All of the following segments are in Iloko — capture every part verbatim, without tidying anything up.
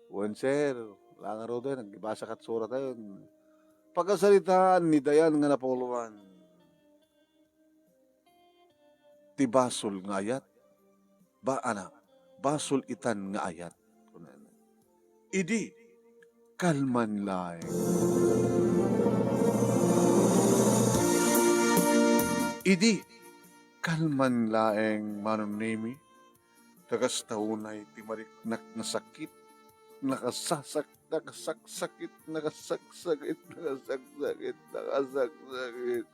Wen, sir, la ngaruden, nagbasa kat suratayon. Pakasaritaan ni Dayan nga napuloan. Ti basol nga ayat, ba, ana, basol itan nga ayat. Idi, kalman laeng. Idi, kalman laeng, Manong Nemi, ta kasta unay ti mariknak nga sakit, nakasasak-, nakasaksakit, nakasaksakit, nakasaksakit, nakasaksakit.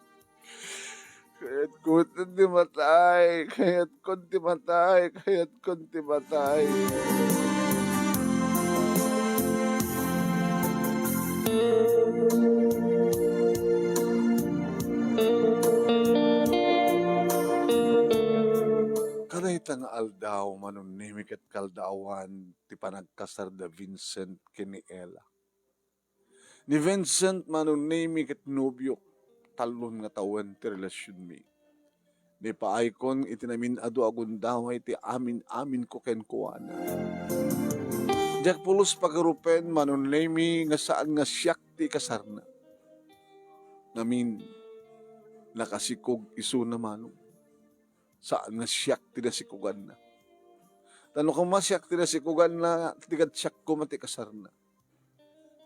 Kayatkon ti matay, kayatkon ti matay, kayatkon ti matay. Kadayta nga aldaw, Manong Nemi, ket kaldaawan ti panagkasar da Vincent ken ni Ella. Ni Vincent, Manong Nemi, ket nobiok, tallon nga tawen ti relasionmi. Nipaaykon iti namin-adu a gundaway ti amin-aminko kenkuana. Diak pulos pagarupen, Manong Nemi, nga saan nga siak ti ikasarna. Ngamin, nakasikog isuna, Manong. Saan nga siak ti nasikuganna. Ta no koma siak ti nasikuganna, ti ket siak koma ti ikasarna.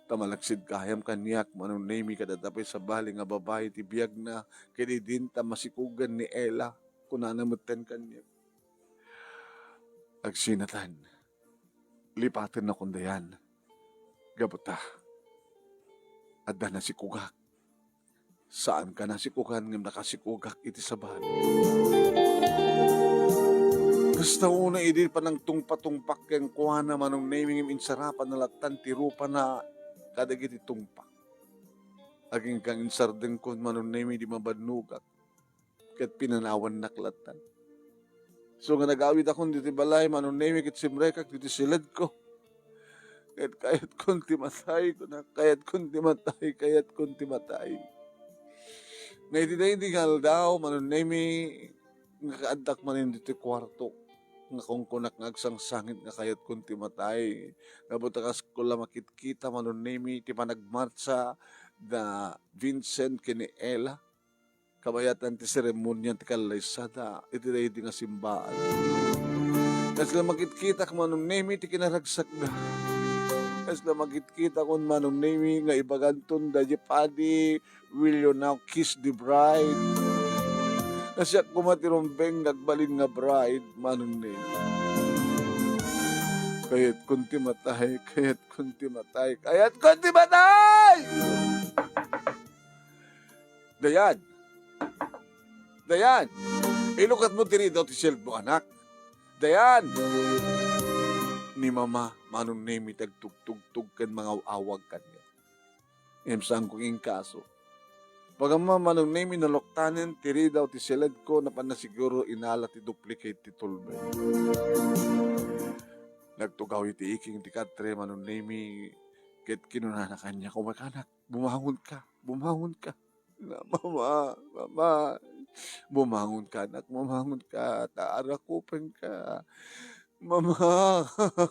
Ta malaksid gayam kaniak, Manong Nemi, kadayta pay sabali nga babai ti biagna, ket idinta masikugan ni Ella, kunana metten kaniak. Agsinatan, lipatennakon dayan. Gapu ta, adda nasikugak. Saanka nasikugan ngem nakasikugak iti sabali. Kasta unay idi panangtungpatungpak kenkuana, Manong Nemi, ngem insarapanna lattan ti rupana kadagiti tungpak. Agingga nga insardengkon, Manong Nemi, idi mabannogak ket pinanawannak lattan. So nga nagawidakon ditoy balay, Manong Nemi, ket simrekak ditoy siledko. Ket kayatkon ti matay, kunak, kayatkon ti matay, kayatkon ti matay. Nga iti daydi nga aldaw, Manong Nemi, nga kaaddak manen ditoy kuartok, nga kunkunak nga agsangsangit nga kayatkon ti matay. Gapu ta kasko la makitkita, Manong Nemi, ti panagmartsa da Vincent ken ni Ella. Kabayatan ti seremonia ti kallaysada iti daydi nga simbaan. Kasla makitkitak, Manong Nemi, ti kinaragsakda. Kasla makitkitakon, Manong Nemi, nga ibaganton daydi padi, "Will you now kiss the bride?" Nga siak koma ti rumbeng nga agbalin nga bride, Manong Nemi. Kayatkon ti matay, kayatkon ti matay, kayatkon ti matay! Dayan! Dayan! Ilukatmo ti ridaw ti siledmo, anak. Dayan! Ni Mama, Manong Nemi, ti agtugtugtog ken mangaw-awag kaniak. Ngem saanko nga inkaso. Pagamma, Manong Nemi, naluktanen ti ridaw ti siledko, napanna siguro inala ti duplicate ti tulbek. Nagtugaw iti iking ti katre, Manong Nemi, ket kinunana kaniak, "Umakanak, bumangonka, bumangonka." Na, "Mama, Mama, bumangonka, anak, bumangonka, ta arakupenka. Mama,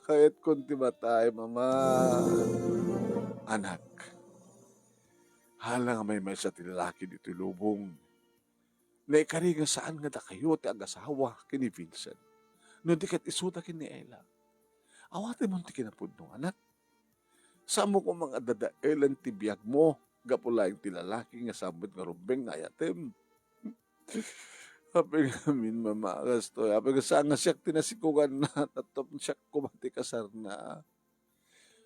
kayatkon ti matay, Mama." Anak, hala nga maymaysa ti lalaki ditoy lubong. Naikari nga saan nga dakayo ti agasawa ken ni Vincent. No di ket isuda ken ni Ella. Awatenmon ti kinapudno, anak. Saanmo koma nga dadaelen ti biagmo gapu laeng ti lalaki nga saan met nga rumbeng nga ayatem. Apay ngamin, Mama, kastoy. Apay nga saan nga siak ti nasikuganna, tapno siak koma ti kasarna.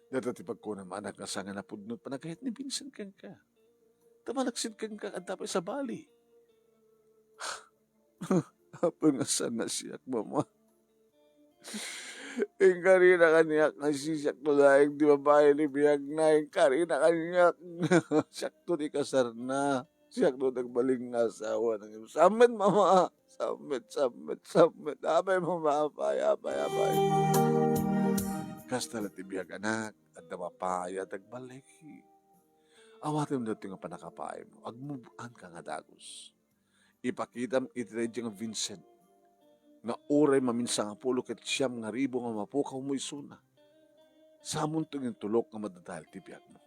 Dayta ti pagkunam, anak, nga saan nga napudno ti panagayat ni Vincent kenka. Ta malaksid kenka, adda pay sabali. Apay nga saan nga siak, Mama. Inkarina kaniak nga sisiakto laeng ti babai ti biagna. Inkarina kaniak nga siakto ti kasarna. Siakto ti agbalin nga asawana. Saan met, Mama. Saan met, saan met, saan met. Apay, Mama, apay, apay, apay. Kasta la ti biag, anak. Adda mapaayat, agbalin. Awatem daytoy nga pannakapaaymo. Agmove-on ka nga dagus. Ipakitam iti daydi nga Vincent nga uray maminsangapulo ket siam nga ribu nga mapukawmo isuna. Samonto nga intulok nga madadael ti biagmo.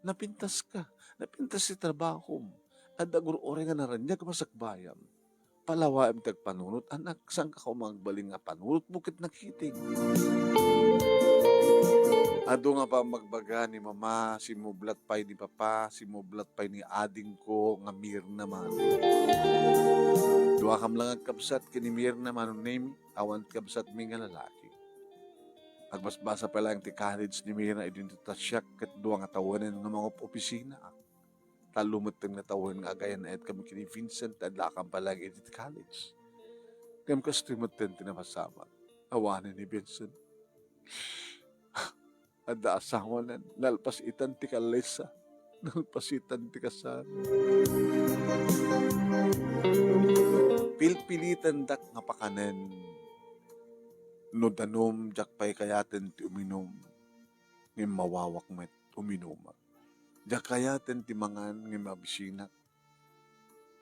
Napintaska, napintas ti trabahom. Adda gur-uray nga naraniag a masakbayam. Palawaem ti agpanunot, anak, saanka koma agbalin nga panunotmo ket nakiting. Adu nga pammagbaga ni mama, simmublat pay ni papa, simmublat pay ni adingko nga Mirna Manong. Duakam lang agkabsat ken ni Mirna Manong Nemi, awan kabsatmi nga lalaki. Agbasbasa pay laeng ti college ni Mirna idi natasiak ket dua nga tawenen nga mangop-opisina. Tallo metten nga tawen nga agayan-ayat kami ken ni Vincent, addakan pay laeng idi ti college. Ngem kastoy metten ti napasamak. Awanen ni Vincent. Adda asawanan, nalpas itan ti kallesa, nalpas itan ti kasano. Pilpilitendak nga pakanen. No danum, diak pay kayaten ti uminum, ngem mawawak met uminumak. Diak kayaten ti mangan ngem abisinak.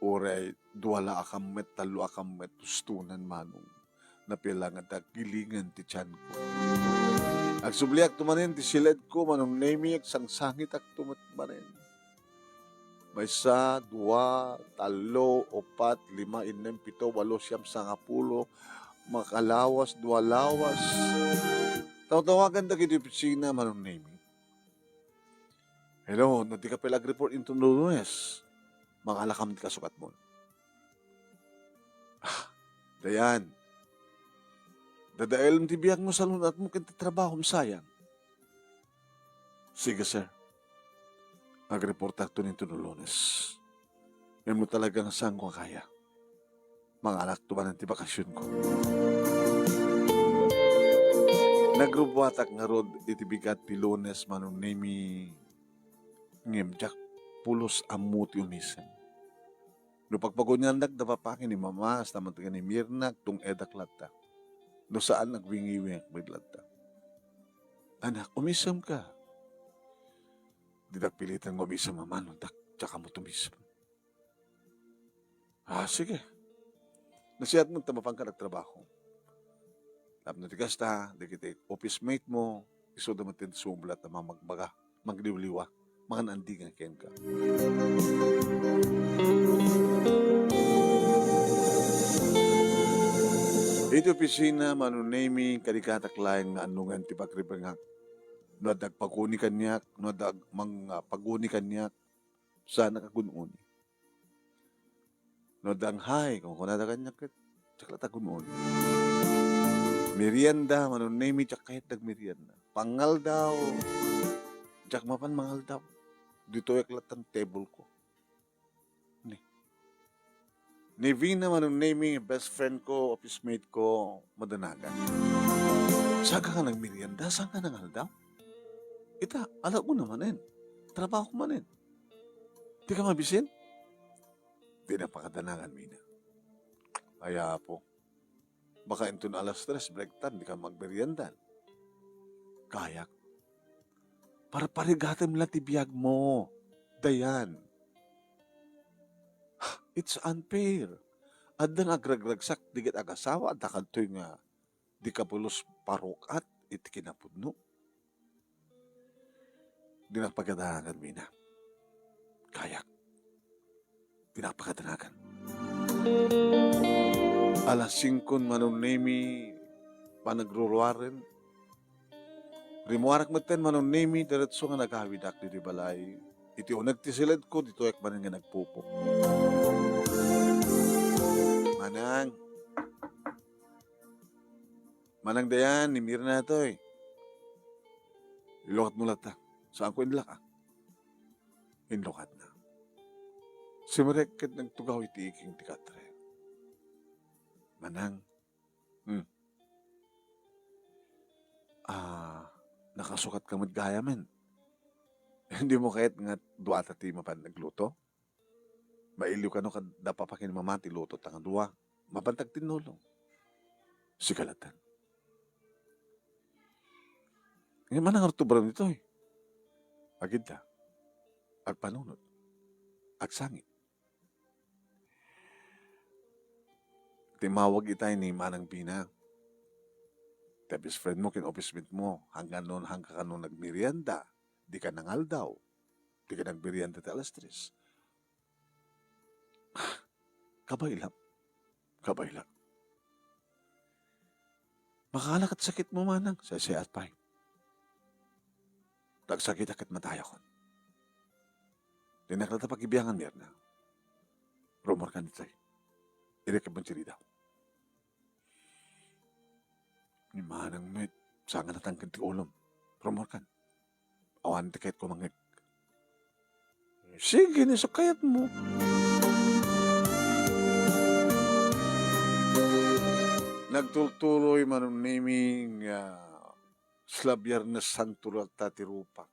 Uray dua la a kammet, tallo a kammet, hustonan, Manong. Napila nga dagilingan ti tianko. Agsubliakto manen ti siledko, Manong Nemi, agsangsangitakto met manen. Maysa, dua, tallo, upat, lima, innem, pito, walo, siam, sangapulo, makalawas, dua lawas. Tawtawagan dagiti opisina, Manong Nemi. Hello, no dika pay la agreport inton Lunes, mangalakam ti kasukatmon. Ah, Dayan, dadaelem ti biagmo, salun-atmo ken ti trabahom, sayang. Sige, sir. Agreportakton inton Lunes. Ngem no talaga nga saanko a kaya, mangalakto manen ti bakasionko. Nagrubbuatak ngarud iti bigat ti Lunes, Manong Nemi, ngem diak pulos ammo ti umisem. No pagpaguniandak da papa ken ni mama, hasta met ken ni Mirna, agtung-edak latta. No saan, agwingiwingak met latta. Anak, umisemka. Didak piliten nga umisem, Mama, no dak-, diak ammo umisem. Ah, sige. Nasayaat met ta mapanka agtrabaho. Tapno ti kasta, dagiti office mate mo, isuda met ti sumublat a mamagbaga, magliwliwa, mangan-andingan kenka. Iti opisina, Manong Nemi, kadi katak laeng nga annongen ti pagribrengak. No adda agpaguni kaniak, no adda ag-, mangpaguni kaniak, saanak a gun-uni. No adda anghay, kunkunada kaniak ket, diak latta gun-uni. Merienda, Manong Nemi, diak kayat ti agmerienda. Pangaldaw, diak mapan mangaldaw. Ditoyak latta ti table ko. Ni, ni Vina, Manong Nemi, best friend ko, office mate ko, madanagan. Saanka nga nagmerienda, saanka nangaldaw? Ita, ala, una manen. Trabaho manen. Dika mabisin? Dinak pakadanagan, Vina. Ay, Apo. Baka inton alas tres, break time, dika magmeriendan. Kayak. Parparigatem la ti biag mo, Dayan. It's unfair. Adda nga agragragsak dagiti agasawa, adda kadtoy nga dika pulos paruk-at iti kinapudno. Dinak pakadanagan, Vina. Kayak. Dinak pakadanagan. Alas singkon, Manong Nemi, panagruruaren. Rimmuarak metten, Manong Nemi, diretso nga nagawidak ditoy balay. Iti uneg ti siledko, ditoyak manen nga nagpupo. Manang. Manang Dayan, ni Mirna toy. Ilukatmo latta. Saanko inlaka? Inlukatna. Simmurek ket nagtugaw iti iking ti katre. Manang. Hmm. Ah, nakasukatka met gayamen. Dimo kayat nga duata ti mapan nagluto? Mailiw kano kad-, da papa ken mama ti luto ta nga dua. Mapanta agtinnulong. Sika latta. Ngem manang artubram ditoy. Agidda. Agpanunot. Agsangit. Timmawag itay ni Manang Vina. Ti best friend mo ken office mate mo, hangkan no, hangkan no nagmerienda, dika nangaldaw, dika nagmerienda ti alas tres. Kabaylak. Kabaylak. Makaalak ket sakit mo manang, saysay-at pay. Nagsakit a ket matayakon. Dinak latta pagibiangan, Mirna. Rumorkan itay. Irikib mo ti ridaw. Ni manang met, saan nga natangken ti ulom. Rumorkan. Awan ti kayatko mangngeg. Sige, ni sa kayat mo. Nagtultuloy Manong Nemi nga sla Biernes Santo latta ti rupak.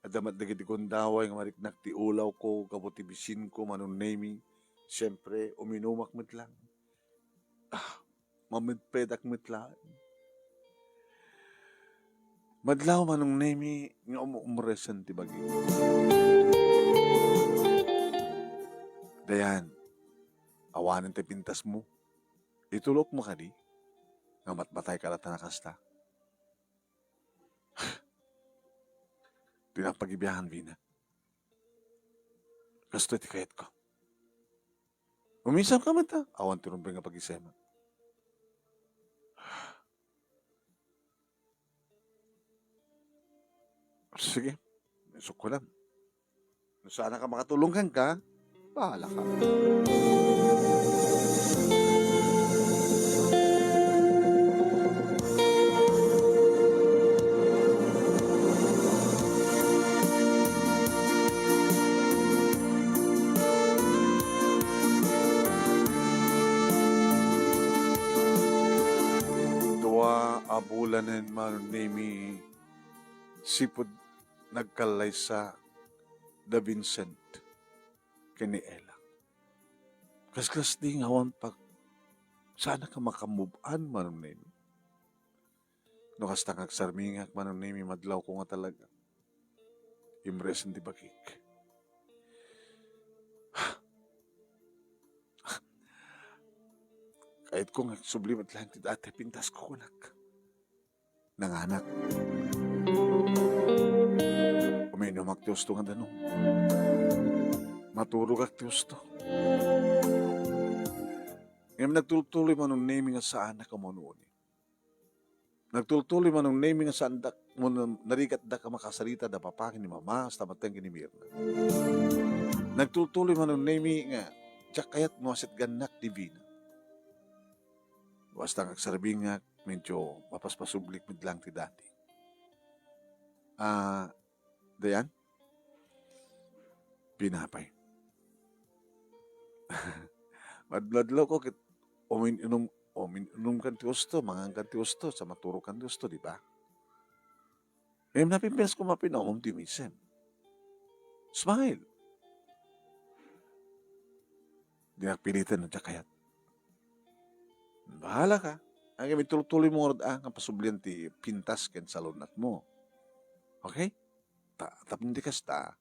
Adda met dagiti gundaway nga mariknak ti ulawko gapu ti bisinko, Manong Nemi. Siempre, uminumak met lang. Ah, mamedpedak met laeng. Madlaw, Manong Nemi, nga um-, umresen ti bagi. Dayan, awanen ti pintas mo. Itulok mo kadi nga matmatay ka latta na kasta. Dinak pagibiangan, Vina. Kastoy ti kayatko. Umisar ka met, a. Awan ti rumbeng nga pagisemak. Sige, isukko lang. No saan ka makatulong kenka, bahala ka. Dua a bulanen, Manong Nemi, sipud nagkallaysa da Vincent ken ni Ella. Kaskas di nga awan pag-, saan ka makamove-an, Manong Nemi. No kasta nga agsarmingak, Manong Nemi, madlawko nga talaga. Imresen ti bagik. Kayatko nga agsubli met laeng ti dati a pintasko kunak. Nanganak. Uminumak ti usto nga danum. Maturogak ti usto. Ngem nagtultuloy Manong Nemi nga saanak a maununi. Nagtultuloy Manong Nemi nga saandak, mun-, narigatdak a makasarita da papa ken ni mama, hasta met ken ni Mirna. Nagtultuloy Manong Nemi nga diak kayat no asetgannak ni Vina. Basta nga agsarbingak, medyo mapaspasublik met lang ti dati. Ah, Dayan? Pinapay. Madmadlawko ket umin-inum-, umin-inumkan ti usto, mangankan ti usto, sa maturogkan ti usto, di ba? Ngem napimpiasko mapinumom ti Vincent. Smile. Dinak piliten no diak kayat. Bahala ka. Ngem itultuloy mo ngarud a nga pasublian ti pintas ken salunat mo. Okay? Ta-, tapno di kasta,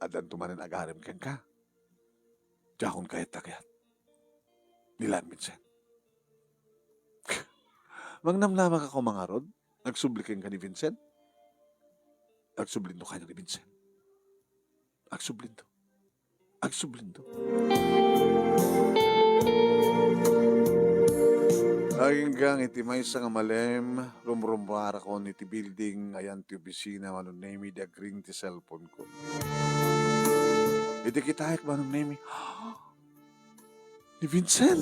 addanto manen agarem kenka. Diakon kayat ta kayat. Ni Lan Vincent. Mangnamnama ka koma ngarud? Agsubli kenka ni Vincent? Agsublinto kaniak ni Vincent. Agsublinto. Agsublinto. Aginggang iti maysa nga malem, rumrummuarakon iti building, ayan ti opisina, Manong Nemi, di agring ti cellphone ko. Iti kitaek, Manong Nemi, ni Vincent!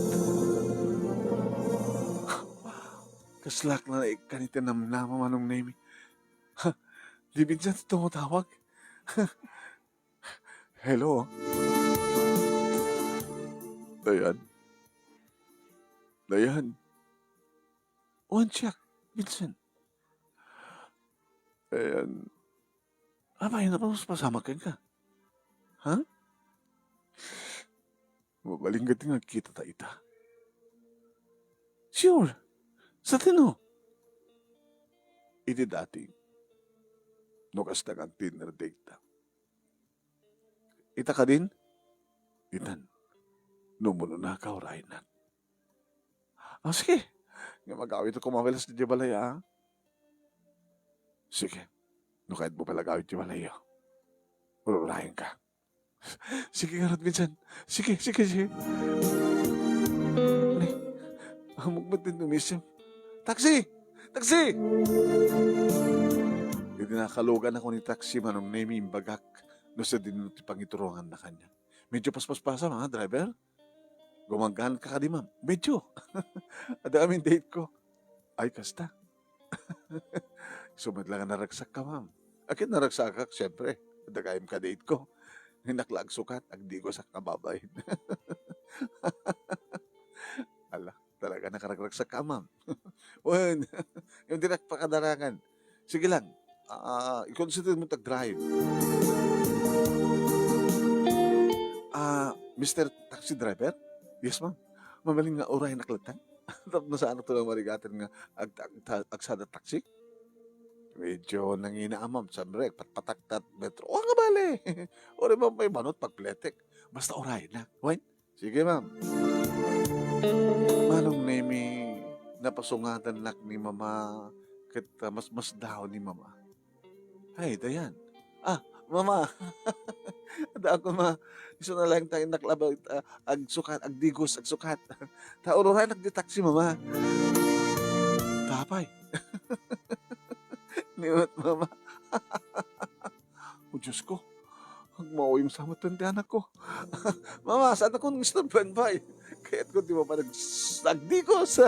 Kaslak la naikkan iti namnama, Manong Nemi. Ni Vincent ti tumatawag. Hello? Dayan? Dayan? Wen siak, Vincent. Dayan. Apay, napaspasamak kenka? Ha? Mabalin gayam nga agkitata ita. Sure. Satino? Iti dating. No kasta nga dinner date ta. Ita kadin? Itan. No umuna ka, uraynak. Ah, sige. Nga mag-awit ako mawilas diay balay, a? Sige. No kayatmo pay la agawid diay balayyo, ur-urayenka. Sige ngarud, Vincent. Sige, sige, sige. Ni, ammok met ti umisim. Taxi! Taxi! Idi nakaluganakon ti taxi, Manong Nemi, imbagak no sadino ti pangituronganna kaniak. Medyo paspaspasam, a, driver? Gumangganat ka kadi, ma'am? Medyo. Adda kami date ko. Ay, kasta. Isu met la nga naragsakka, ma'am. Ket naragsakak, siempre. Adda gayam ka date ko. Innak la agsukat, agdigosak nga babain. Ala, talaga nakaragragsakka, ma'am. Wen, ngem dinak pakadarangan. Sige lang. Ah, i-consider mo tag-drive. Ah, Mister Taxi Driver? Yes, ma'am. Mabalin nga urayenak latta? Tapno saan to lang marigaten nga ag-, ag-, agsada taxi? Medyo nangina, ma'am. Siyempre, patpataktat metro. O, nga bale. Uray man pay manot pagpletek. Basta urayenak. Wen? Sige, ma'am. Manong Nemi, napasungatannak ni Mama, ket, ah, masmasdaw ni Mama. Ay, Dayan. Ah, Mama. Adda ako, Ma. Isu na lang ta innak la ba, ah, agsukat, agdigos, agsukat. Ta ur-urayenak ti taxi, Mama. Apay. Ni met, Mama. O Diyos ko, agmauyong sa met ti anakko. Mama, saanakon nga istorboan pay? Kayatko ti mapan ag-, agdigos.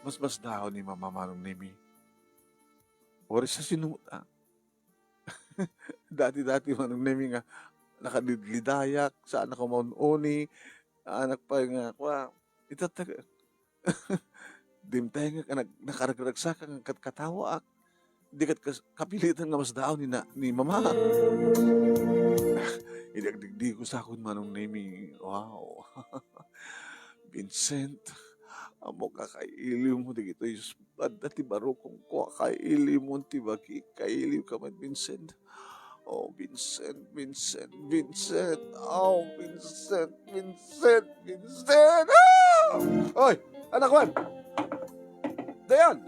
Masmasdaw ni Mama, Manong Nemi. Uray sa sino, ah, dati-dati, Manong Nemi, nga nakalidlidayak, saannak a maun-uni, anak pay nga, kua, itatta-, dimtengek a nag-, nakaragragsakak nga kat-, katawaak. Di ket kas-, kapilitan nga masdaw ni na-, ni Mama. Idi agdigdigosakon, Manong Nemi, wow. Vincent, ammok a kailiwmo dagitoy, adda ti barukongko a kailiwmo ti bagik, kailiwka met, Vincent. Oh, Vincent, Vincent, Vincent. Oh, Vincent, Vincent, Vincent. Ah! Oy, anak Juan! Dayan!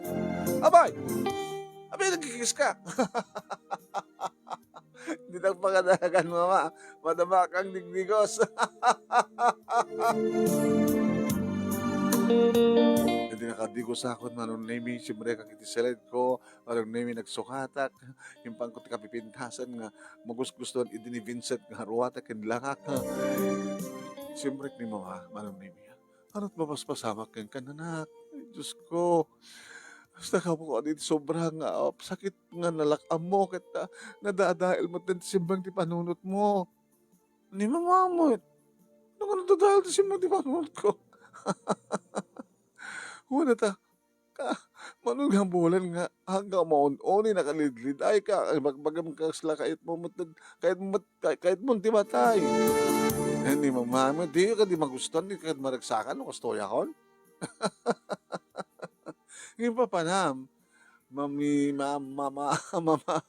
Apay! Apay, nagkikiss ka? Dinak pakadagan, Mama. Madama kang digdigos. Idi nakadigosakon, Manong Nemi, simrekak iti siledko, Manong Nemi, nagsukatak. Impanko ti kapipintasan nga magusgustuan idi ni Vincent nga ruata ken langak. Simrek ni Mama, Manong Nemi. Anat mapaspasamak kenka, anak? Ay, Diyos ko. Basta kapo ka di sobra nga, ah, sakit nga nalak-ammo ket, ah, nadadael met ti simbang ti panunotmo. Ni Mama met. Ano nga nadadael ti simbang ti panunotko? Wen ta, ka, mano nga bulan nga, nga maun-uni, nakalidlidayka, ay, bagbagam kasla kayatmo met, kayatmo met, kay-, kayatmo ti matay. Eh, ni Mama met, di ka di magustuhan, di ka maragsakan, no, kastoy akon? Ngem papanam, mami-, ma-, mama-, mama-,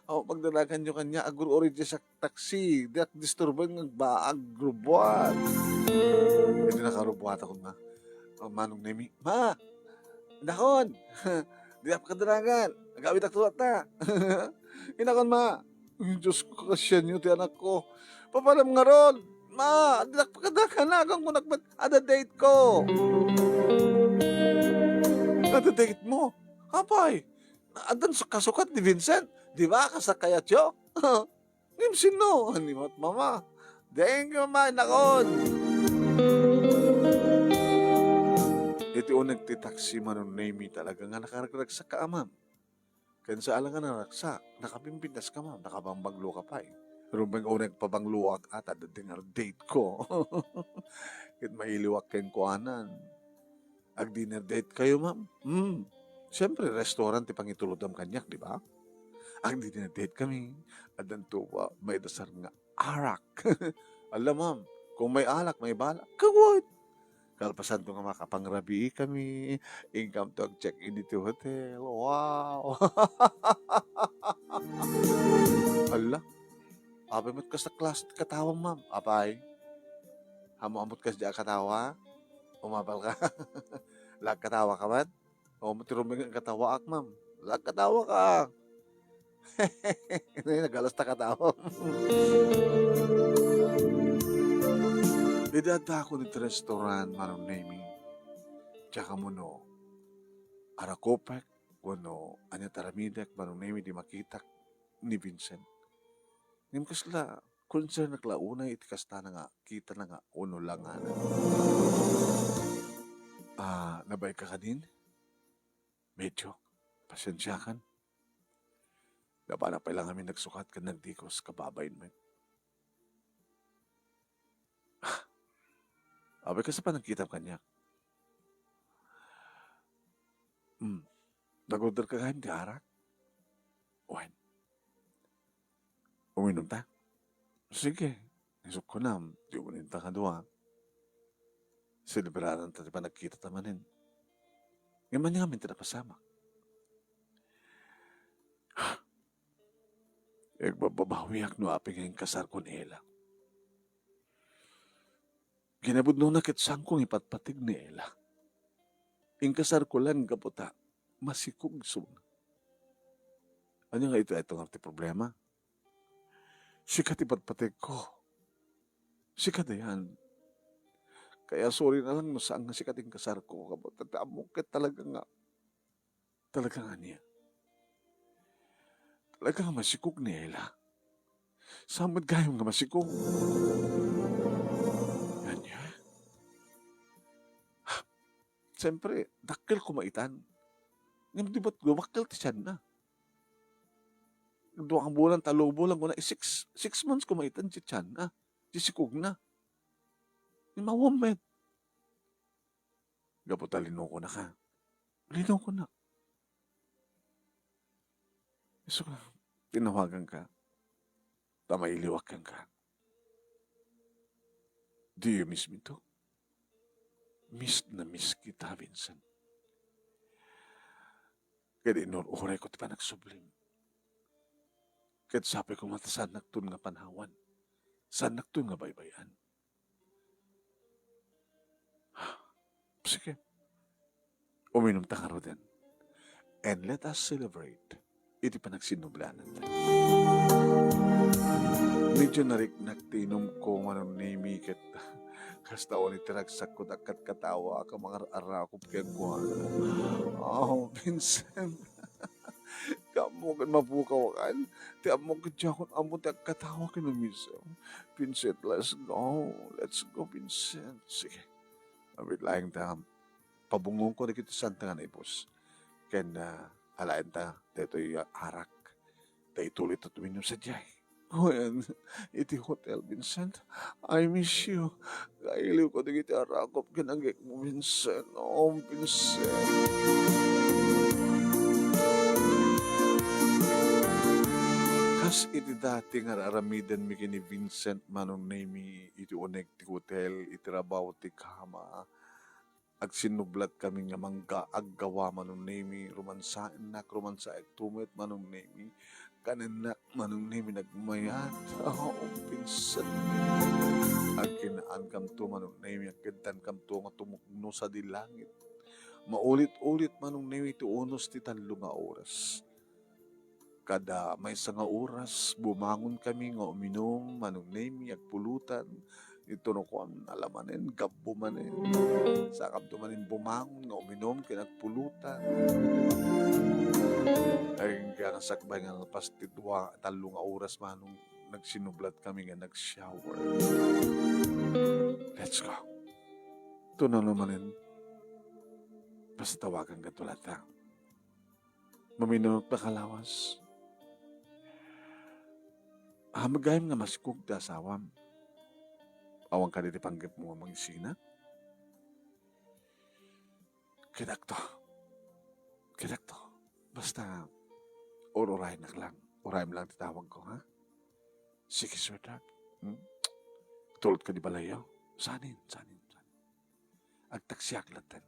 aw, pagdaraganyo kaniak, agur-uri diay sa taxi, diak disturboen nga agba-, agrubuat. Idi nakarubuatakon, Ma. O, Manong Nemi, Ma! Dakon! Diak pakadaragan. Agawidak latta. Inakon, Ma. Ay, Diyos ko, kasianyo ti anakko. Papanam ngarud? Ma, diak pakadaragan, nagkunak met, adda date ko. Adda date mo? Apay, addan su-, kasukat ni Vincent. Di ba, kasla kayatyo? Ngem sino? Ni met, Mama. Thank you, Ma, inakon. Iti uneg ti taxi, Manong Nemi, talaga nga nakaragragsakka, ma'am. Ken saan la nga naragsak, nakapimpintas ka, ma'am, nakabangbaluka pay. Rumbeng uneg pabangluak, ata, adda nga date ko. Ket mailiwak kenkuanan. Ag-dinner date kayo, ma'am? Hmm. Siyempre, restaurant ti pangitulodam kaniak, di ba? Ag-dinner date kami. Addanto pa maidasar nga arak. Ala, ma'am, kung may alak, may bala. Kawat! Kalpasanto nga makapangrabii kami, inkamto ag-check-in iti hotel. Wow! Ala, apay met kasta klase ti katawam, ma'am? Apay? Ammok kas diak katawa? Umapalka? Lagkatawa ka man? O, ti rumbeng nga katawaak, ma'am. Lagkatawa ka. Nagalas ta katawa. Idi addaakon iti restaurant, Manong Nemy, diak ammo no arakupek wenno ania ti aramidek, Manong Nemy, idi makitak ni Vincent. Ngem kasla, concern-ak la unay iti kastana nga kitana nga unulangana. Ah, nabain ka kanin? Medyo. Pasensiakan. Napanak pay la ngamin nagsukat ken nagdikos, kababain met. Apay, kasta panagkitam kaniak? Hmm. Nag-order ka gayam ti arak? Wen. Uminom ta? Sige. Isukko nam, di uminom ta kadua. Selebraran ta ti panagkita ta manen. Ngem ania ngamin ti napasamak? Agbabbabawiak no apay nga inkasarko ni Ella. Kinapudnona ket saanko nga ipatpateg ni Ella. Inkasarko lang gapu ta masikog isuna. Ania nga iti, ito nga ti problema? Sika ti patpategko. Sika dayan. Kaya sorry na lang no saan nga sika ti inkasarko. Gapu ta, ta ammok ket talaga nga Talaga nga ania? Talaga nga masikog ni Ella. Saan met gayam nga masikog? Ania? Siyempre, dakkel koma itan. Ngem di ba't dumakkel ti tianna? Dua ka bulan, tallo bulan, kuna, six, six months koma itan ti tianna. Ti sikogna. Ngem awan met. Gapu ta linukonaka. Linukonak. Isu nga, tinawaganka. Ta mailiwak kenka. Do you miss me too? Miss na miss kita, Vincent. Ket inur-urayko ti panagsublim. Ket sapay koma ta saannakton nga panawan. Saannakton nga baybay-an. Sige. Uminom ta ngaruden. And let us celebrate iti panagsinublaananta. Medyo nariknak ti inumko, Manong Nemy, ket kasta unay ti ragsakko, agkatkatawaak a mangar-arakop kenkuana. Oh, Vincent. Ti ammok ket mapukaw kan. Ti ammok ket diakon ammo ti agkatawa ken umisaw. Vincent, let's go. Let's go, Vincent. Sige. Awit laeng ta. Pabungongko dagiti santa nga naibus. Ken, ah, alaen ta daytoy arak. Ta ituloy ta uminom sadiay. Wen, iti hotel, Vincent. I miss you. Kailiwko dagiti arakop ken agekmo, Vincent. Oh, Vincent. Kas iti dati nga ar-aramidenmi ken ni Vincent, Manong Nemy, iti uneg ti hotel, iti rabaw ti kama, agsinnublatkami nga mangga-, aggawa, Manong Nemy, rumansaennak, rumansaekto met, Manong Nemy, kanennak, Manong Nemy, nagmayat. Oh, Vincent. Agkinnaankamto, Manong Nemy, agkeddankamto nga tumukno sadi langit. Maulit-ulit, Manong Nemy, ti unos ti tallo nga oras. Kada maysa nga oras, bumangonkami nga uminom, Manong Nemy, agpulutan. Ito no kuan, ala manen, gabbo manen. Sakamto manen bumangon nga uminom ken agpulutan. Ay, kaya nga sakbay nga nalpas ti dua, tallo nga oras, Manong, nagsinublatkami nga nag-shower. Let's go. Ito na naman, basta tawagan ka tulad ta. Maminurot pa ka lawas. Ah, gayam nga masikog ti asawam. Awan kadi ti panggepmo nga mangisina? Kitak to. Kitak to. Basta, ur-urayennak lang. Urayem lang ti tawagko, ha? Sige, sweetheart. Hmm? Tulod ka di balayo? Sanin, sanin, sanin. Agtaksiak latten.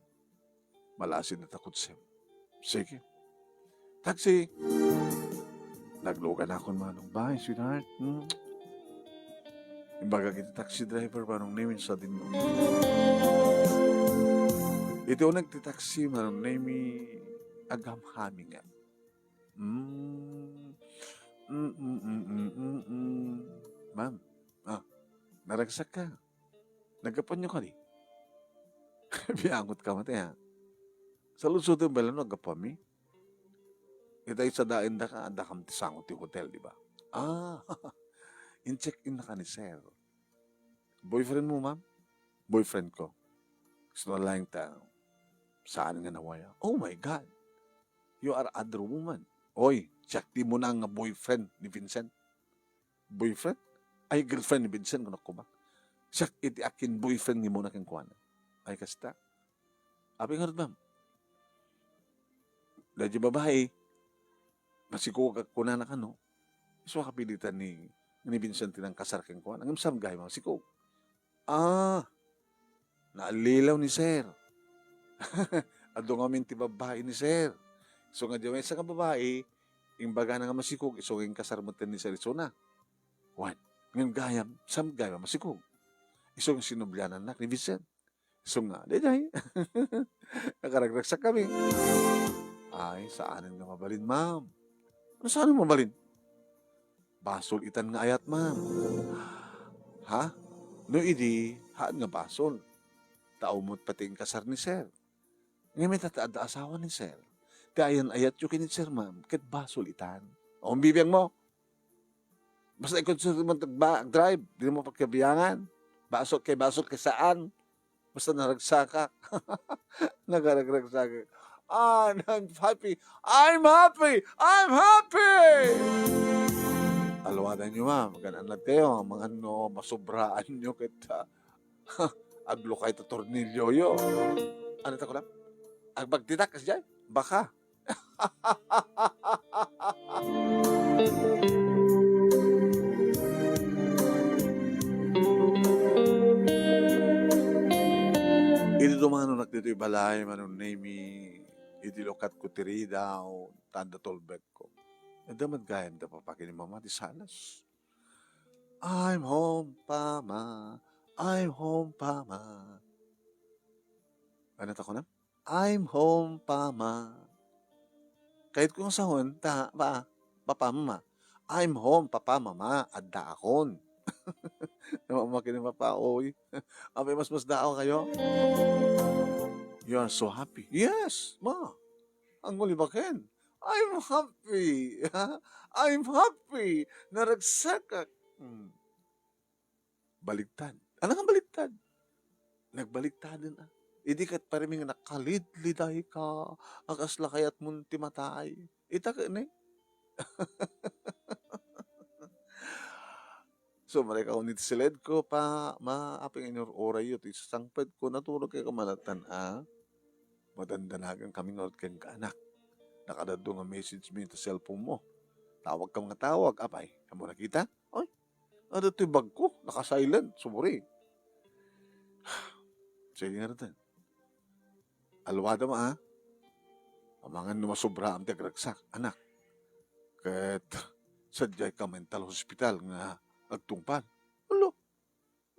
Malaasin ta kutsem. Sige. Taxi! Naglugan akon, Manong. Bye, sweetheart. Hmm? Imbagak iti taxi driver, Manong Nemi, sadino. Iti uneg ti taxi, Manong Nemi, aghamhamingan. Mm. Mm, mm, mm, mm, mm. Ma'am, ah, naragsak ka. Naggapuanyo kadi? Biangot ka met, ha? Saludsodem balet no aggapuami? Ita, sadaendaka, addakam ti sango ti hotel, di ba? Ah, in-check-in na ka ni sir. Boyfriend mo, ma'am? Boyfriend ko. Gusto na lang ta, saan nga nawaya? Oh my God! You are other woman. Oy, siak ti immuna nga boyfriend ni Vincent. Boyfriend? Ay, girlfriend ni Vincent, kunak koma. Siak iti akin boyfriend nga immuna kenkuana. Ay, kasta. Apay ngarud, ma'am? Daydi babai, masikog a kunana kano, isu a kapilitan ni, ni Vincent ti nangkasar kenkuana. Ngem saan gayam a masikog? Ah, naallilaw ni sir. Adu ngamin ti babbai ni sir. Isu nga diay maysa nga babai, imbagana nga masikog, isu nga inkasar metten ni sir isuna. Wen, ngem gayam, saan gayam a masikog? Isu nga sinublianannak ni Vincent. Isu nga, daydiay. Nakaragragsakkami. Ay, saanen nga mabalin, ma'am. Ano saan nga mabalin? Basol itan nga ayat, ma'am. Ha? No idi, haan nga basol. Ta umot pati inkasar ni sir. Ngem ita ta adda asawa ni sir. Ti ayan-ayatyo ken ni sir, ma'am, ket basol itan. O, bibiangmo. Basta ikaw, sir, man tagba-, drive, di mo pagkabiangan. Basol kay basol kay saan. Basta naragsakak. Nakaragragsakak. Ah, I'm happy. I'm happy! I'm happy! Aluadanyo, ma'am. Gan-an kayo. Mga ano, masobraanyo kita. Aglukay ta tornilyoyo. Ano ta kunam? Agbagtitak, kasdiay? Baka. Idi dumanonak ditoy balay, Manong Nemi, idi lukatko ti ridaw, ta adda tulbekko. Adda met gayam da papa ken ni mama ti salas. "I'm home, pama. I'm home, pama." Ano ta kunam? "I'm home, pama." Kayatko nga sawen, ta, pa, papa, mama. "I'm home, papa, mama. Addaakon." Namamaki ni papa, oy. Apay, masmasdaaw kayo? "You are so happy." "Yes, ma. Ang ulibaken. I'm happy. I'm happy. Naragsakak." Hmm. Baligtad. Ano nga baligtad? Nagbaligtaden, ah. Idi ket parimi nga nakalidliday ka, a kasla kayatmon ti matay. Ita ket ni? Sumrekak iti siledko, pa, ma, apay nga inur-urayyo ti sasangpetko, naturog kay kamanatan, a? Madandanagan kami ngarud kenka, anak. Nakadadu nga message mi iti cellphone mo. Tawag ka nga tawag, apay. Amo nakita? Oy, adda toy bagko, naka-silent, suburi. Sige nga ratan. Aluada ma, a. Amangan no masobraam ti agragsak, anak. Ket sadiay ka mental hospital nga agtungpal. Ulo,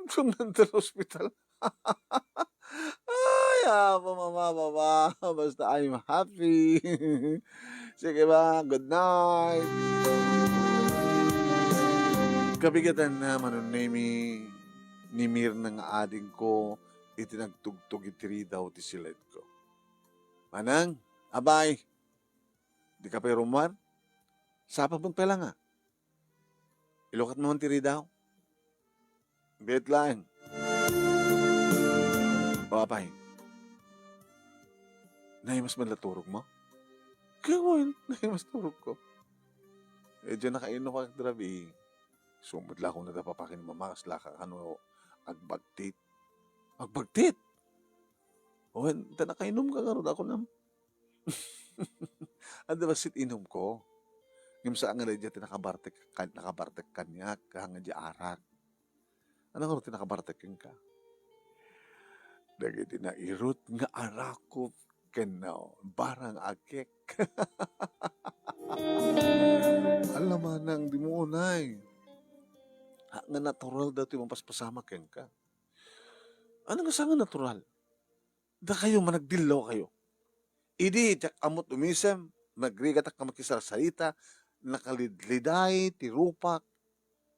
sa mental hospital. Ay, apo, mama, mama. Basta I'm happy. Sige ba, good night. Kabigatan na, Manong Nemi, ni Mirna nga adingko, iti nagtugtog iti ridaw ti siledko. Manang, apay, di ka pay rummuar? Sapa mo pala nga? Ilukat mo man ti ridaw? Bit laeng. O, apay? Naimas man la turog mo? Kawan, naimas turog ko. Eh, diyan nakainno ka, grabe. Sumud la ako na da papa ken mama, kasla ka kano agbagtit. Agbagtit? O, ta nakainom ka ngarud, ako nam. Adda bassit inumko. Ngem saan nga daydiay ti nakabartek kan-, nakabartek kaniak, nga di arak. Ano nga ti nakabartek kenka? Dagiti nairut nga arakop ken, no, barang a kek. Ala manang, dimo unay. Ha, nga natural daytoy mapaspasamak kenka. Ano nga sa nga natural? Dakayo, managdillaw kayo. Idi, diak ammot umisem, nagrigatak nga makisarsarita, nakalidliday ti rupak,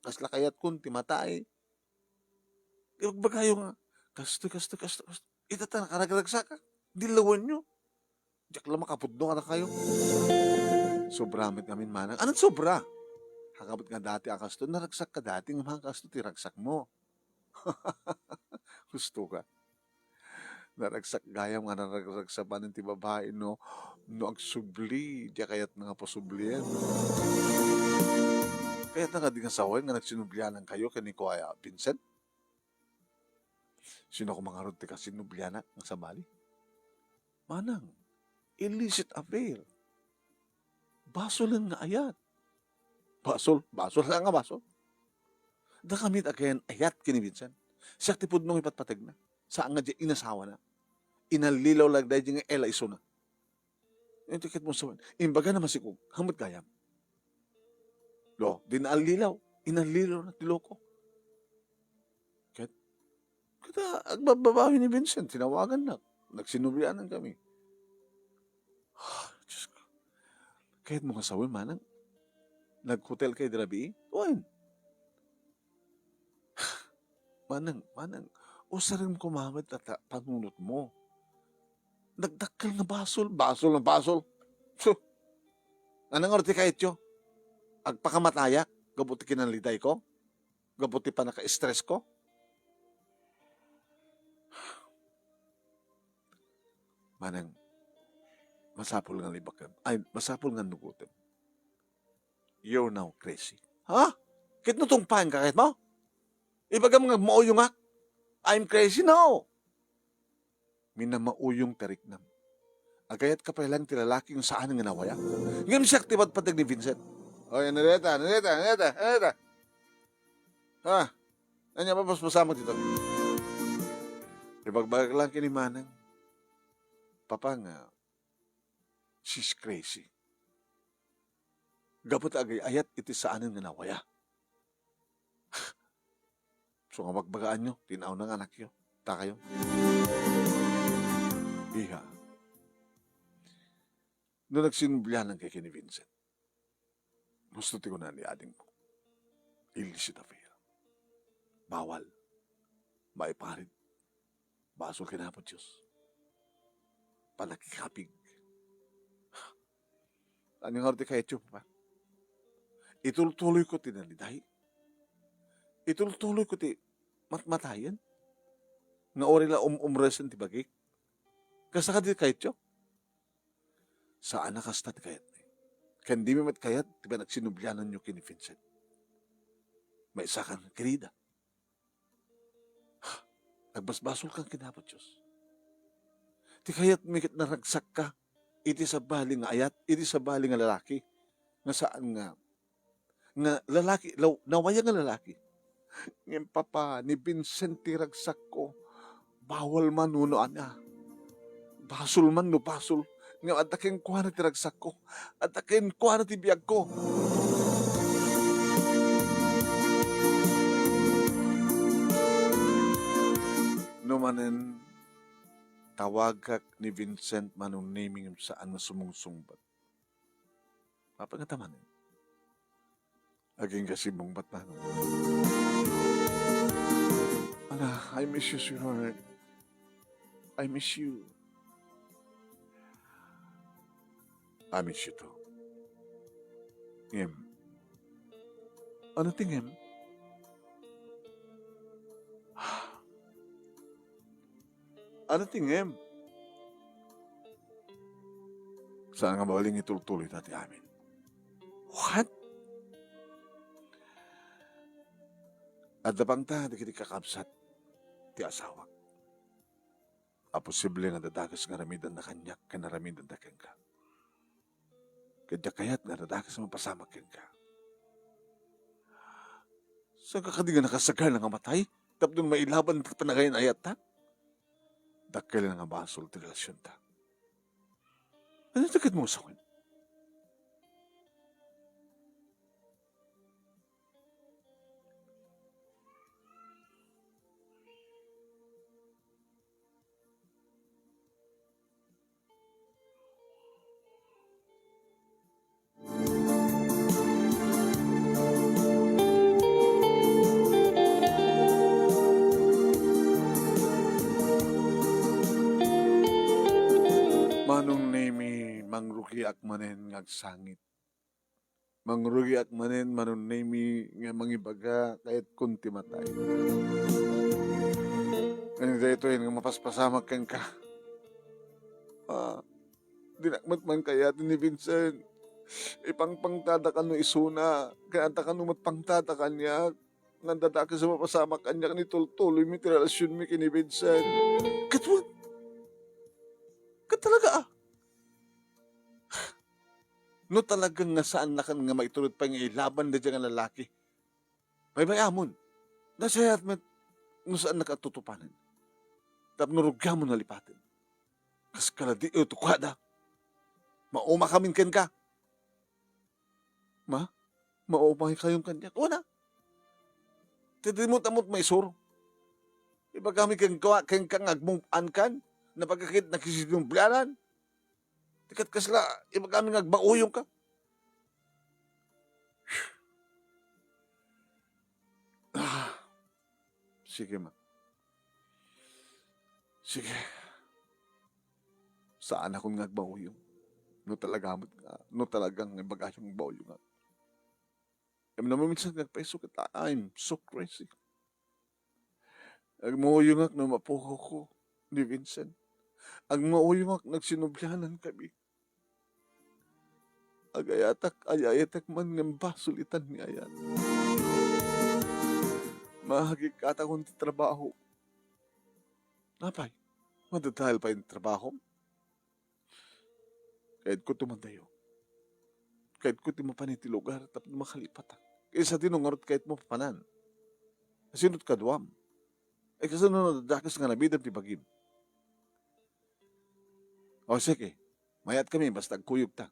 kasla kayatkon ti matay. Ibagbagayo nga, kastoy, kastoy, kastoy, kastoy. Ita ta, nakaragragsaka. Dillawenyo. Diak la makapudno kadakayo. Sobra met ngamin, manang. Anong sobra? Hakabet nga dati a kastoy, naragsakka dati, nga kastoy ti ragsakmo. Husto ka. Naragsak gayam nga naragsak sa panen ti babai, no, no agsubli, diak kayatna nga pasublien. Kayatna kadi nga sawen nga nagsinublianan kayo ken ni Kuya Vincent? Sino ko mangarod ti kasinubliana nga sabali? Manang, illicit affair. Basolen nga ayat. Basol, basol, saan nga basol? Dakami ti agayan ayat ken ni Vincent. Siak ti pudno nga ipatpategna. Saan nga diay inasawana. Inallilaw la daydi nga ela isuna. Iti ket mo sawen, imbagana masikog, hamut gayam. Lo, di naallilaw. Inallilaw na ti loko. Ket, ket, ah, agbabbabawi ni Vincent, tinawagannak. Nagsinublianan kami. Diyos ko. Kayatmo nga sawen, manang? Naghotel kayo di rabii? Wen. Manang, manang, usarem koma met ta, ta, panunotmo. Nagdakkel nga basol, basol nga basol. So, anong ti kayatyo? Agpakamatayak, gapu ti kinanlidayko? Gapu ti panaka-stress ko? Manang, masapul nga libakem. Ay, masapul nga nugotem. You're now crazy. Ha? Ket no tungpaen ka ket mo? Ibagam nga mauyongak? I'm crazy? No. Minamauyong ti riknam. Agayatka pay laeng ti lalaki nga saan nga nawaya. Ngem siak ti patpateg ni Vincent. Oy, ano deta? Ano deta? Ano deta? Ano deta? Ha? Ania, mapaspasamak dito. Ibagbagak lang ken ni Manang. Papa nga, she's crazy. Gapu ta agay-ayat iti saanen nga nawaya. So nga bagbagaanyo, ti nauna nga anakyo, ta kayo. Iha, no nagsinublianan kay ken ni Vincent, gusto ti kuna ni adingmo, illicit affair. Bawal. Maiparit. Basol ken Apo Dios. Panakikapig. Ania ngarud ti kayatyo, Papa? Itultuloyko ti naliday? Itultuloyko ti matmatayen? Nga uray la um-, umresen ti bagik? Kasta kadi kayatyo? Saan a kasta ti kayatmi. Ken dimi met kayat ti panagsinubliananyo ken ni Vincent. Maysakan, querida. Nagbasbasolkan ken Apo Dios. Ti kayatmi ket naragsakka iti sabali nga ayat, iti sabali nga lalaki, nga saan nga, nga lalaki, law-, nawaya nga lalaki. Ngem, Papa, ni Vincent ti ragsakko, bawal man wenno ania. Basol man no basol, ngem adda kenkuana ti ragsakko, adda kenkuana ti biagko. No manen, tawagak ni Vincent Manong Nemy ngem saan nga sumungsungbat. Mapagataman. Agingga simmong batang. Ana, I miss you, sweetheart. I miss you. I miss you too. Ngem. Ano ti ngem? Ano ti ngem? Saan nga mabalin itultuloy ta ti amin? What? Adda pangta dagiti kakabsat ti asawak a posible nga dadagus nga aramidenna kaniak ken aramidenna kenka. Ket diak kayat nga dadagus a mapasamak kenka. Saan ka kadi nga nakasagana nga matay tapno mailaban ti panagayan-ayatta? Dakkel nga basol ti relasionta. Ano ti ket mo sawen? Rugiak manen nga agsangit. Mangrugiak manen, Manong Nemi, nga mangibaga, kayatkon ti matay. Ngem daytoy nga mapaspasamak kenka. Ah, dinak met man kayaten ni Vincent. Ipangpangtada kano isuna, kayata kano met pangtada kaniak. Nandadakes a mapasamak kaniak ni tultuloymi ti relasionmi ken ni Vincent. Ket wen, ket talaga, ah. No talaga nga saannakan nga maitured pay nga ilaban daydiay nga lalaki, baybay-amon. Nasayaat met no saannak a tutupanen. Tapno rugiamon a lipaten. Kas kaladiw ti kuada. Maumakamin kenka. Ma, maumay kayon kaniak. Una, ti dimo tamot maisuro. Ibagami kenka, kenka nga agmungpaan kan, napagakit nakisinublianan. Ti ket kasla, ibagami nga agmauyong ka. Ah, sige, ma. Sige. Saanakon nga agmauyong. No talaga met nga, no talagang ibagayo nga agmauyong nga. Ngem no maminsan nga agpaiso ket, I'm so crazy. Agmauyongak no mapukawko ni Vincent. Agmauyongak no agsinublianan kami. Agayatak, ayayatak man ngem basol itan ni ayat. Mahagikatakon ti trabaho. Apay, madadael pay ti trabaho? Kayatko ti madayo. Kayatko ti mapan iti lugar tapno makalipatak. Kaysa dino ngarud kayatmo papanan? Sino ti kaduam? Ay, kasano no dakes nga nabidem ti bagim? O, sige. Mayaatkami, basta agkuyogta.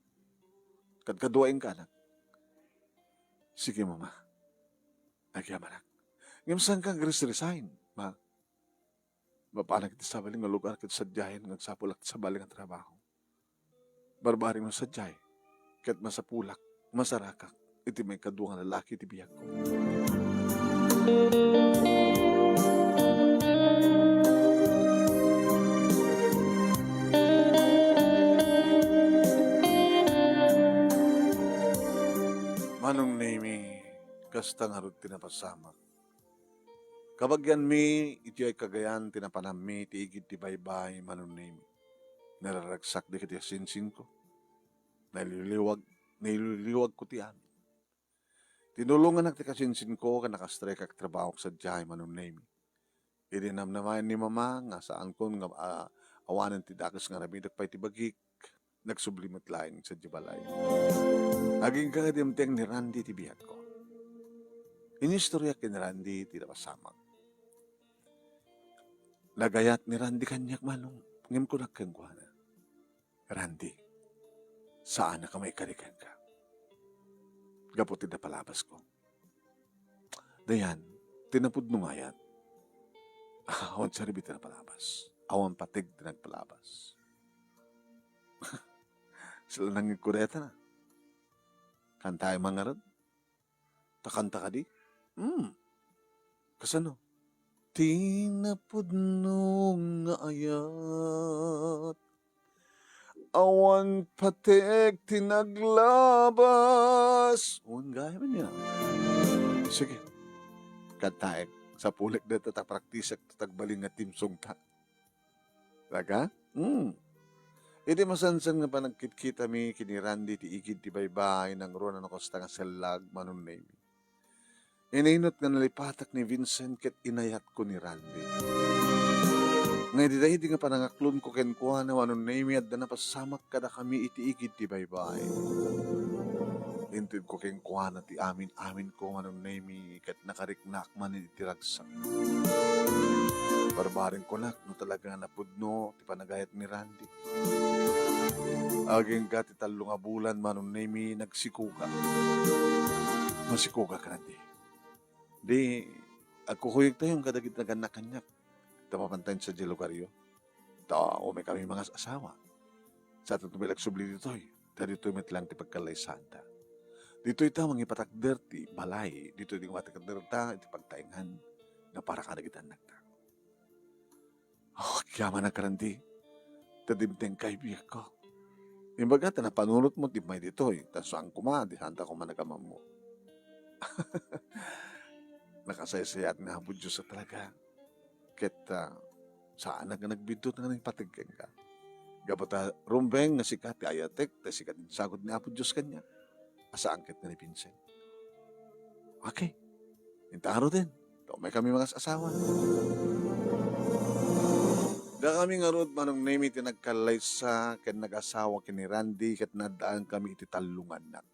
Kadkaduaenka, anak. Sige, mama. Agyamanak. Ngem saanka agres-resign, ma? Mapanak iti sabali nga lugar ket sadiayen nga agsapulak ti sabali nga trabaho. Barbareng no sadiay, ket masapulak, masarakak iti maikadua nga lalaki ti biagko. Manong Nemi, kasta ngarud ti napasamak. Kabagianmi, iti ay kagayan ti napanammi ti igid ti baybay, Manong Nemi. Nararagsak dagiti asinsinko. Naililiwag, naililiwagko ti amin. Tinulonganak ti kasinsinko ken nakastrikak trabahok sadiay, Manong Nemi. Idi namnamaen ni Mama nga saankon nga, ah, awanen ti dakes nga aramidek pay ti bagik, nagsubli met laeng sadiay balay. Agingga dimteng ni Randy ti biagko. Inistoriak ken ni Randy ti napasamak. Nagayat ni Randy kaniak, Manong, ngem kunak kenkuana, "Randy, saanak a maikari kenka gapu ti napalabasko." Dayan, ti napudno nga ayat. Awan sarbi ti napalabas. Awan pateg ti nagpalabas. Sila nangikudeta na. Kantaem man ngarud. Ta kanta kadi? Hmm. Kasano? Ti napudno nga ayat. Awan pateg ti naglabas. Wen, gayam ania. Sige. Kantaek. Sapulek dayta ta praktisak ta agbalin nga theme song ta. Talaga? Hmm. Idi masansan nga panagkitkitami ken ni Randy ti igid ti baybay, nangruna no kasta nga sellag, Manong Nemi. Inainot nga nalipatak ni Vincent ket inayatko ni Randy. Nga idi daydi nga panangaklonko kenkuana, Manong Nemi, adda napasamak kadakami iti igid ti baybay. Intedko kenkuana ti amin-aminko, Manong Nemi, ket nakariknak manen iti ragsak. Barbareng kunak no talaga nga napudno ti panagayat ni Randy. Agingga ti tallo nga bulan, Manong Nemi, nagsikuga. Masikugak, Randy. Di, agkukuyogtayon kadagiti nagannak kaniak. Ta mapantayon sadiay lugaryo. Ta umaykami mangas-asawa. Sa aton met agsubli ditoy, ta ditoy met laeng ti pagkallaysaanta. Ditoy ta mangipatakder ti balay, ditoy ti mangipatakder ta iti pagtaengan nga para kadagiti annakta. Oh, agyamanak, Randy, ta dimtengka, biagko. Imbaga ta napanunotmo ti immay ditoy, ta saan koma, di saanta koma nagamammo. Nakasaysayaat ni Apo Dios a talaga. Ket, ah, saanak nga nagbiddut nga nangipateg kenka. Gapu ta rumbeng nga sika ti ayatek, ta sika ti insagod ni Apo Dios kaniak. A saan ket nga ni Vincent. Okay. Inta ngaruden, ta umaykami mangas-asawa. Dakami ngarud, Manong Nemy, ti nagkallaysa ken nagasawa ken ni Randy ket naaddankami iti tallo nga annak.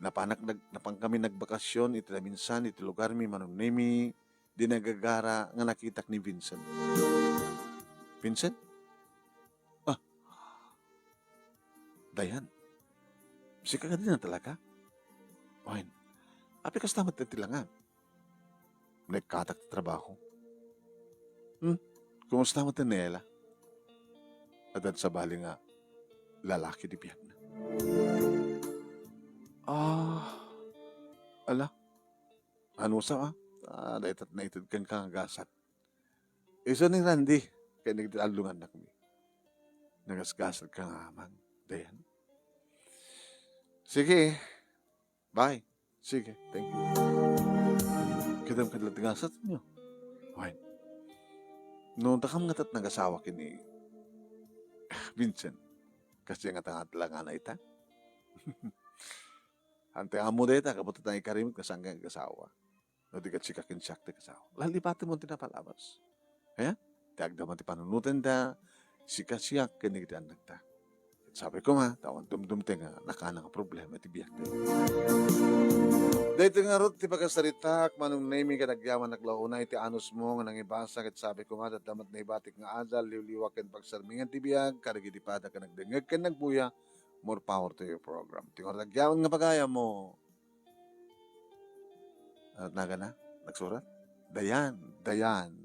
Napanak nag-, napankami nagbakasyon iti naminsan iti lugarmi, Manong Nemy, di nagagara nga nakitak ni Vincent. Vincent? Ah, Dayan, sika kadi na talaga? Wen, apay kasta met ti langam? Naikkatak ti trabaho. Hmm, kumusta met ni Ella? Adda sabali nga lalaki ti biagna. Ah, ala, anusa, ah? Ah, dayta naited kenka nga gasat. Isu ni Randy, ken dagiti tallo nga annakmi. Nagasgasatka nga aman, Dayan. Sige, bye. Sige, thank you. Kadam kadlat gasatyo. Wen. No, dakam nga tat nagasawa ken ni Vincent. Kasi nga tangat lang nga na ita. Ante amo dayta, kabuto tayo karimit, kasangga nga asawa. No, di ket sika ken siak ti kasawa. Lalipaten mo ti napalabas. Aya? Ti agdama ti panunotenda, sika siak ken dagiti annakta. Ket sabi ko nga, ta awan dumdumte nga nakana nga problema ti biag. Daytoy ngarud ti pakasaritaak, Manong Nemy, ket agyaman a la unay ti anusmo nga nangibasa, ket sabi ko nga, adda met naibatik nga adal, liwliwa ken pagsarmingan ti biag, kadagiti pada ken nagdengngeg ken nagbuya, more power to your program. Ti ngarud agyaman nga pagayammo, Ano nagana? Nagsurat? Dayan, Dayan.